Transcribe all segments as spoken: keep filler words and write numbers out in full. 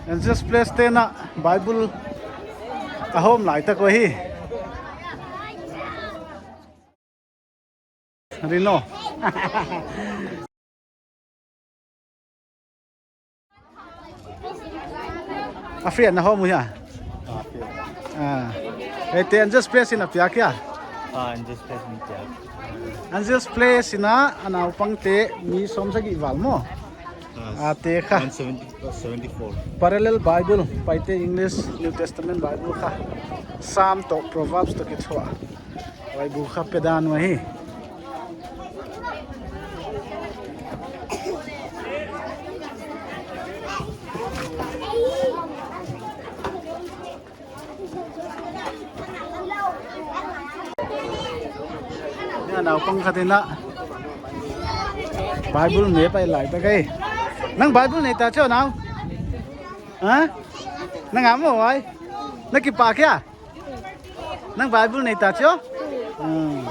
Angels Place te'n Bible a hawm lai tak uh hi. Rino. A free a na hawm uh hia? Ah, free. Ah. Eite Angels Place in a piak hia? Ah, Angels Place in a piak. Angels Place in a naupangte mi sawmsagih val maw? Ah, ah, te kha. One seventy, seventy-four. Parallel Bible, Paite English New Testament Bible kha. Psalm toh Proverbs toh kithuah. Huai bu kha pe dan uh ahi. Nia naupang khat in Bible ne pai lai ta kei. Nang Bible nei ta chiu nau? Ha? Nang amu ai? Na kipak hia? Nang Bible nei ta chiu? Hmm.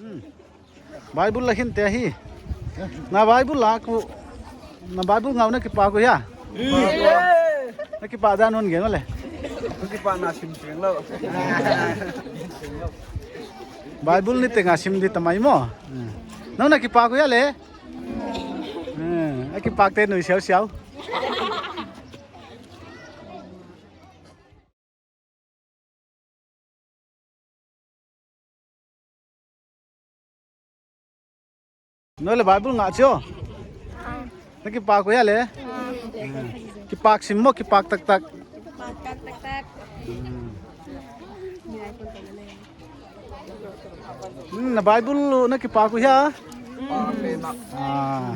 Hmm. Bible la hin te hi. Na Bible la ku. Na Bible ngau na kipak uh hia? Na kipak dan un gen le. Kipak na sim sing lo. Bible ni te nga sim di tamai maw. Hmm. Nang na kipak uh hia le? Eh, a kipakte nui siausiau. No le Bible ngah chiu. Na kipak uh hia le? Eh, kipak sim maw, kipak taktak. Kipak taktak. Hmm. Hmm, na Bible na kipak uh hia? Ah.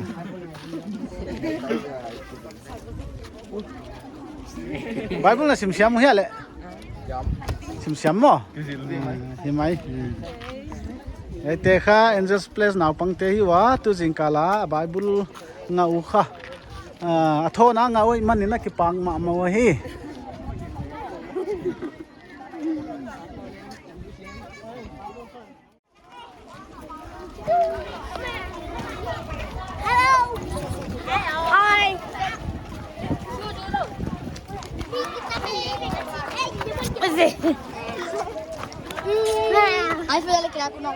Bible na simsiam uh hia le? Simsiam maw? Hmm, hi mai. Hmm. Eite kha Angels Place naupangte hi ua, tu zingkal a Bible ngah uh kha. Ah, a thawn a ngah uh ahihman in a kipak mahmah uh hi. Hello. Hi. I feel like aku nak.